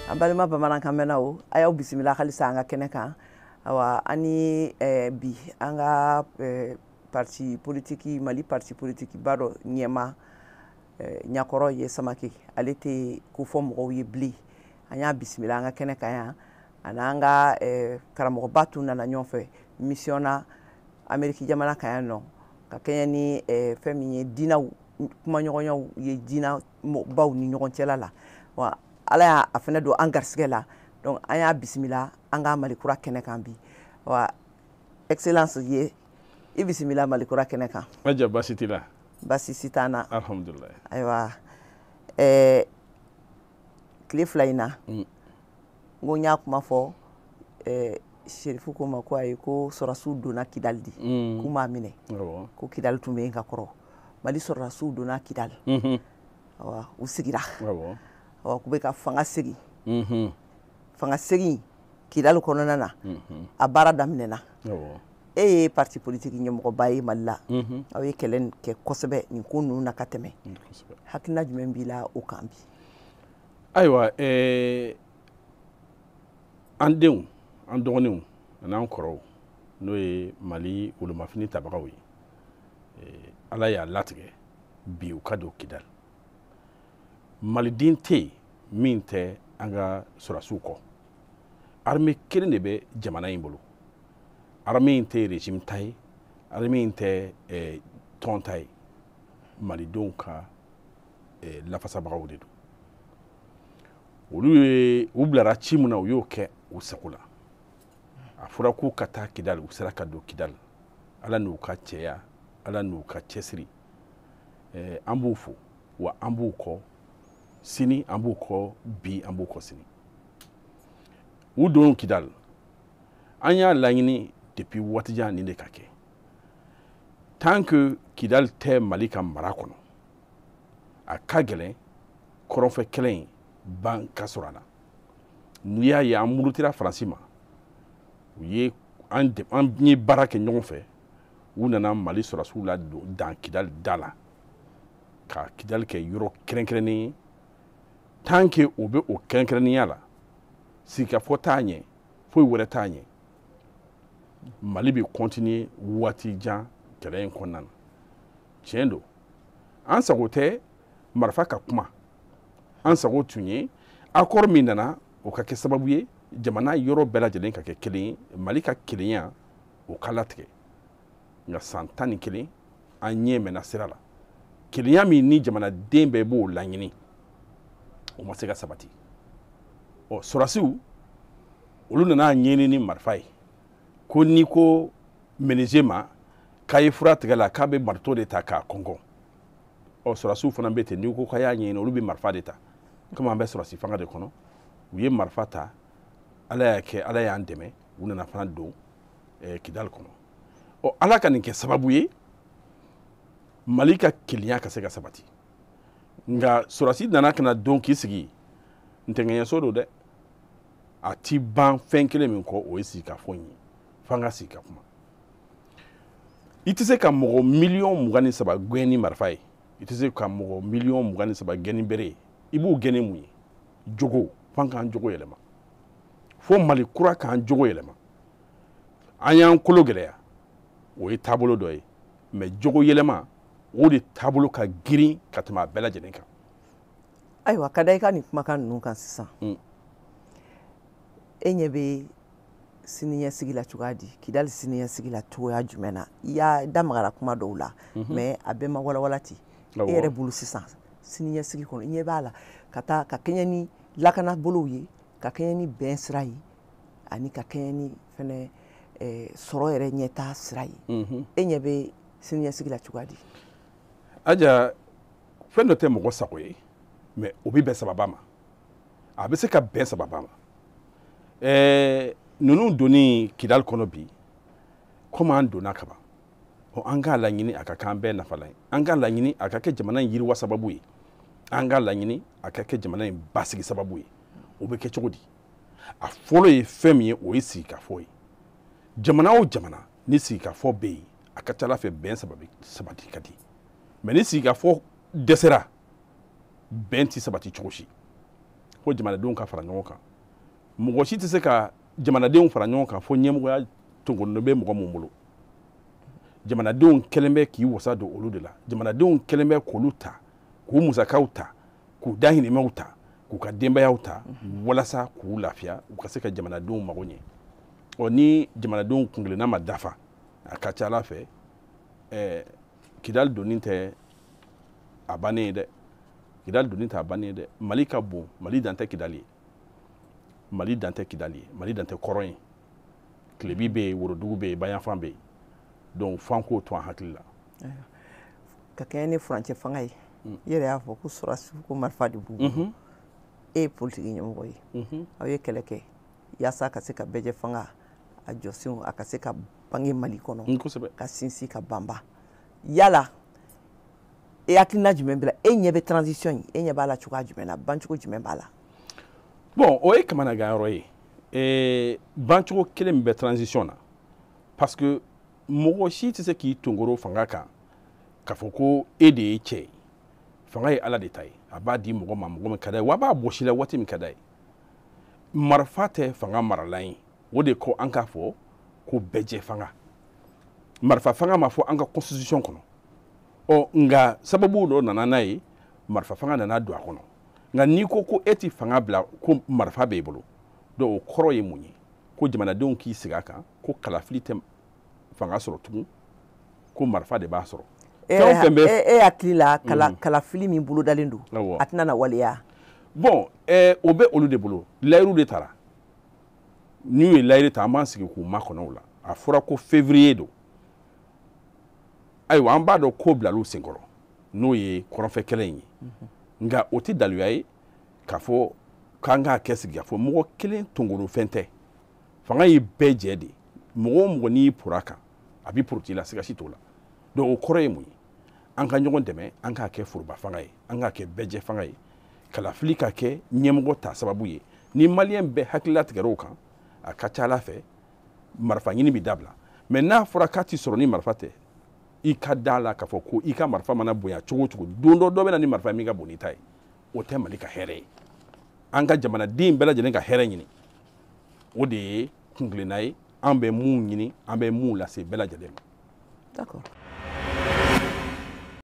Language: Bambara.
An balima bamanankan mɛnnaw, a y'aw bisimila halisa an ka kɛnɛ kan. Awa, an ni bi an ka parti politique, Mali parti politique ba dɔ ɲɛma ɲakɔrɔ ye Samake, ale tɛ ko fɔ mɔgɔw ye bilen. An y'a bisimila an ka kɛnɛ kan yan. A n'an ka karamɔgɔba tun nana ɲɔgɔn fɛ mission na Ameriki jamana kan yan nɔ, ka kɛɲɛ ni fɛn min ye diinɛw kumaɲɔgɔnyaw ye, diinɛ baw ni ɲɔgɔn cɛla la. Wa Ala y'a a fana don an garisɛgɛ la, donc an y'a bisimila an ka Malikura kɛnɛ kan bi. Wa Excellence ye, i bisimila Malikura kɛnɛ kan. Aja, baasi t'i la? Baasi si t'an na. Alhamdulilayi. Ayiwa, tile 2 in na, n ko n y'a kuma fɔ, Serifu ko ma ko ayi, ko sɔrɔdasiw donna Kidali de, k'u m'a minɛ, ko Kidali tun bɛ yen ka kɔrɔ. Mali sɔrɔdasiw donna Kidali, awa, u sigira, awa, k'u bɛ ka fanga segin. Fanga segin Kidali kɔnɔna na, a baara daminɛna. E ye parti politique ɲɛmɔgɔba ye Mali la, aw ye kɛlɛ kɛ kosɛbɛ nin ko ninnu na ka tɛmɛ. Hakilina jumɛn b'i la o kan bi? Ayiwa, an denw, an dɔgɔninw an'an kɔrɔw, n'o ye Mali wolomafini tabagaw ye, Ala y'a latigɛ bi u ka don Kidali. Maliden tɛ yen min tɛ an ka sɔrɔdasiw kɔ. Armée kelen de bɛ jamana in bolo. Armée in tɛ régime ta ye, armée in tɛ tɔn ta ye, malidenw ka lafasabagaw de don. Olu ye u bilara ci min na, u y'o kɛ u sago la. A fɔra k'u ka taa Kidali, u sera ka don Kidali. Ala n'u ka cɛya, Ala n'u ka cɛsiri, an b'u fo, wa an b'u kɔ sini, an b'u kɔ bi, an b'u kɔ sini. U don Kidali, an y'a laɲini depuis waati jan nin de ka kɛ. Tant que Kidali tɛ Mali ka mara kɔnɔ, a ka gɛlɛn kɔrɔnfɛ kɛlɛ in ban ka sɔrɔ a la. N'i y'a ye an murutira Faransi ma, u ye an ye baara kɛ ɲɔgɔn fɛ, u nana Mali sɔrɔdasiw ladon dan Kidali da la, ka Kidali kɛ yɔrɔ kɛrɛnkɛrɛnnen ye. Tant que o bɛ o kɛrɛnkɛrɛnnenya la, sigikafɔ t'a ɲɛ, foyi wɛrɛ t'a ɲɛ. Mali bɛ continuer waati jan kɛlɛ in kɔnɔna na. Tiɲɛ don, an sago tɛ marifa ka kuma, an sago tun ye accord min nana, o ka kɛ sababu ye jamana yɔrɔ bɛɛ lajɛlen ka kɛ kelen ye, Mali ka kelenya o ka latigɛ. Nka san 11, an ɲɛ mɛnna sira la. Kelenya min ni jamanaden bɛɛ b'o laɲini, o ma se ka sabati. Ɔ, sɔrɔdasiw olu nana ɲɛɲini ni marifa ye, ko n'i ko menuisier ma k'a ye fura tigɛ la, k'a bɛ marteau de ta k'a kɔnkɔn. Ɔ, sɔrɔdasiw fana bɛ ten, n'i ko k'a y'a ɲɛɲini, olu bɛ marifa de ta. Komi an bɛ sɔrɔdasi fanga de kɔnɔ, u ye marifa ta. Ala y'a kɛ, Ala y'an dɛmɛ, u nana fana don Kidali kɔnɔ. Ɔ, Ala ka nin kɛ sababu ye Mali ka kelenya ka se ka sabati. Nka sɔrɔdasi nana ka na don k'i sigi ntɛŋɛɲɛso don dɛ, a ti ban fɛn kelen min kɔ, o ye sigikafɔ in ye. F'an ka sigi ka kuma. I tɛ se ka mɔgɔ miliyɔn 23 gɛn ni marifa ye, i tɛ se ka mɔgɔ miliyɔn 23 gɛn ni bere ye. I b'u gɛn ni mun ye? Jogo. F'an k'an jogo yɛlɛma, fo Mali kura k'an jogo yɛlɛma. An y'an kolo gɛlɛya, o ye taabolo dɔ ye, mais jogo yɛlɛma, o de taabolo ka girin ka tɛmɛ a bɛɛ lajɛlen kan. Ayiwa, ka da i ka nin kumakan ninnu kan sisan, e ɲɛ bɛ siniɲɛsigi la cogoya di? Kidali siniɲɛsigi la cogoya jumɛn na? I y'a da magara kuma dɔw la, mais a bɛɛ ma walawala ten. E yɛrɛ bolo sisan, siniɲɛsigi kɔnɔ, i ɲɛ b'a la ka taa ka kɛɲɛ ni lakana bolow ye, ka kɛɲɛ ni bɛn sira ye, ani ka kɛɲɛ ni fɛnɛ sɔrɔ yɛrɛ ɲɛtaa sira ye, e ɲɛ bɛ siniɲɛsigi la cogoya di? Aja, fɛn dɔ tɛ mɔgɔ sago ye, mais o bɛ bɛn sababa ma, a bɛ se ka bɛn sababa ma. Ninnu donni Kidali kɔnɔ bi, komi an donna kaban, ɔ, an k'a laɲini a ka k'an bɛɛ nafalan ye, an k'a laɲini a ka kɛ jamana in yiriwa sababu ye, an k'a laɲini a ka kɛ jamana in basigi sababu ye. O bɛ kɛ cogo di? A fɔlɔ ye fɛn min ye, o ye sigikafɔ ye. Jamana o jamana ni sigikafɔ bɛ yen, a ka ca ala fɛ bɛn sabati ka di. Mais ni sigikafɔ dɛsɛra, bɛn ti sabati cogo si. Fo jamanadenw ka fara ɲɔgɔn kan. Mɔgɔ si tɛ se ka jamanadenw fara ɲɔgɔn kan fo ɲɛmɔgɔya tonkɔnɔ bɛ mɔgɔ mun bolo. Jamanadenw kɛlen bɛ k'i wasa don olu de la. Jamanadenw kɛlen bɛ k'olu ta, k'u musakaw ta, k'u dahirimɛw ta, k'u ka denbayaw ta, walasa k'u lafiya, u ka se ka jamanadenw mago ɲɛ. Ɔ, ni jamanadenw kunkelenna ma dafa, a ka ca ala fɛ, Kidali donni tɛ a bannen ye dɛ. Kidali donni tɛ a bannen ye dɛ. Mali ka bon, Mali dan tɛ Kidali ye, Mali dan tɛ Kidali ye, Mali dan tɛ kɔrɔn ye. Tilebi bɛ yen, worodugu bɛ yen, bayanfan bɛ yen. Donc f'an k'o to an hakili la. Ka kɛɲɛ ni furancɛ fanga ye, i yɛrɛ y'a fɔ ko sɔrɔdasiw ko marifa de b'u bolo. E ye politiki ɲɛmɔgɔ ye, aw ye kɛlɛ kɛ yaasa ka se ka bɛɛjɛ fanga a jɔsenw a ka se ka bange Mali kɔnɔ, ka sinsin ka banba. Yala e hakilina jumɛn b'i la? E ɲɛ bɛ transition in, e ɲɛ b'a la cogoya jumɛn na? Bancogo jumɛn b'a la? Bon, o ye kamanagan yɔrɔ ye. Bancogo kelen min bɛ transition na, parce que mɔgɔ si tɛ se k'i tonkoro fanga kan k'a fɔ ko e de ye cɛ ye. Fanga ye Ala de ta ye. A b'a di mɔgɔ ma, mɔgɔ min ka d'a ye, wa a b'a bɔsi la waati min ka d'a ye. Marifa tɛ fanga maralan ye. O de ko an k'a fɔ ko bɛɛjɛ fanga, marifa fanga ma fɔ an ka constitution kɔnɔ. Ɔ, nka sababu dɔ nana n'a ye, marifa fanga nana don a kɔnɔ. Nka n'i ko ko e ti fanga bila ko marifa b'e bolo, donc o kɔrɔ ye mun ye? Ko jamanadenw k'i sigi a kan ko kalafili tɛ fanga sɔrɔ tugun, ko marifa de b'a sɔrɔ. Fɛn o fɛn bɛ e hakili la, kalafili min bolodalen don, a tɛna na waleya? Bon, o bɛ olu de bolo. Layiru de taara. N'u ye layiru ta, an b'an sigi k'u makɔnɔ o la. A fɔra ko février don. Ayiwa, an b'a dɔn ko bilal'u senkɔrɔ, n'o ye kɔrɔnfɛ kɛlɛ in ye. Nka o tɛ daluya ye k'a fɔ k'an k'a kɛ sigikafɔ. Mɔgɔ kelen tonkoro fɛn tɛ. Fanga ye bɛɛ jɛ de ye. Mɔgɔ o mɔgɔ n'i y'i poro a kan, a b'i poroti la, siga si t'o la. Donc o kɔrɔ ye mun ye? An ka ɲɔgɔn dɛmɛ, an k'a kɛ foroba fanga ye, an k'a kɛ bɛɛjɛ fanga ye, kalafili ka kɛ ɲɛmɔgɔ ta sababu ye. Ni maliyɛn bɛɛ hakilila tigɛr'o kan, a ka ca ala fɛ, marifa ɲini bɛ dabila. Mais n'a fɔra k'a ti sɔrɔ ni marifa tɛ, i ka da la k'a fɔ ko i ka marifa mana bonya cogo o cogo, don dɔ dɔ bɛ na ni marifa min ka bon n'i ta ye. O tɛ Mali ka hɛrɛ ye. An ka jamanaden bɛɛ lajɛlen ka hɛrɛ ɲini, o de ye kunkilenna ye. An bɛ mun ɲini, an bɛ mun lase bɛɛ lajɛlen ma. D'accord.